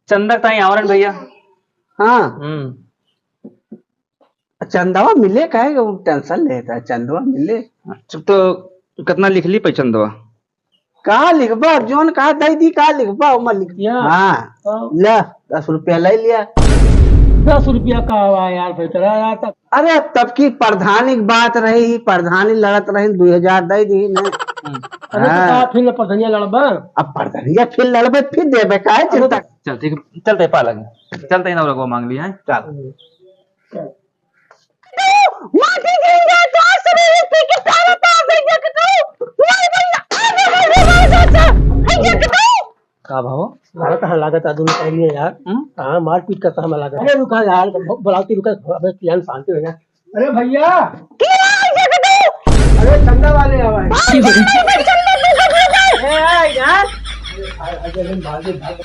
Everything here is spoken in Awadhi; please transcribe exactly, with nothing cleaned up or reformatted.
चंदा ताई आवरन भैया। हाँ। हम्म। चंदवा मिले, काहे के टेंशन लेता है? चंदवा मिले। अच्छा, तो कितना लिख ली पै चंदवा? का लिखबा? जोन कहा दे दी, का लिखबा? ओमा लिख दिया। हाँ। हाँ। ले, दस रुपया ले लिया। दस रुपया का हुआ यार, बेचारा यार, तब अरे, तब की प्रधानी की बात रही, प्रधानी लड़त रही, दो हजार दे दी ने। हम्म। अरे, तो हाँ। का फिर प्रधानिया लड़बा? अब प्रधानिया फिर लड़बे, फिर देबे, काहे अरे, चिंता? तो चल, ठीक है, चलते पालक, चलते ही नौरंगवा मांग लिया है। चल। हम्म। माटी गिंगा का शरीर पे के तारा तार दे जग तू। वाह भैया, आगे बढ़ रे, वाह चाचा। है जग तू। का भाव? मारा कहाँ लागत है, दोनों पहले यार। हम्म? कहाँ मारपीट का कहाँ लागत है? अरे रुका यार, ब-, बुलाती रुका, अबे कियान शांति हो जा। अरे भैया। क्या है जग तू? अरे चंदा वाले आवा है। भाग, भाग, भाग, चल, चल, चल, चल, चल। ए, आ यार। अरे, अरे, अरे, भाग, भाग।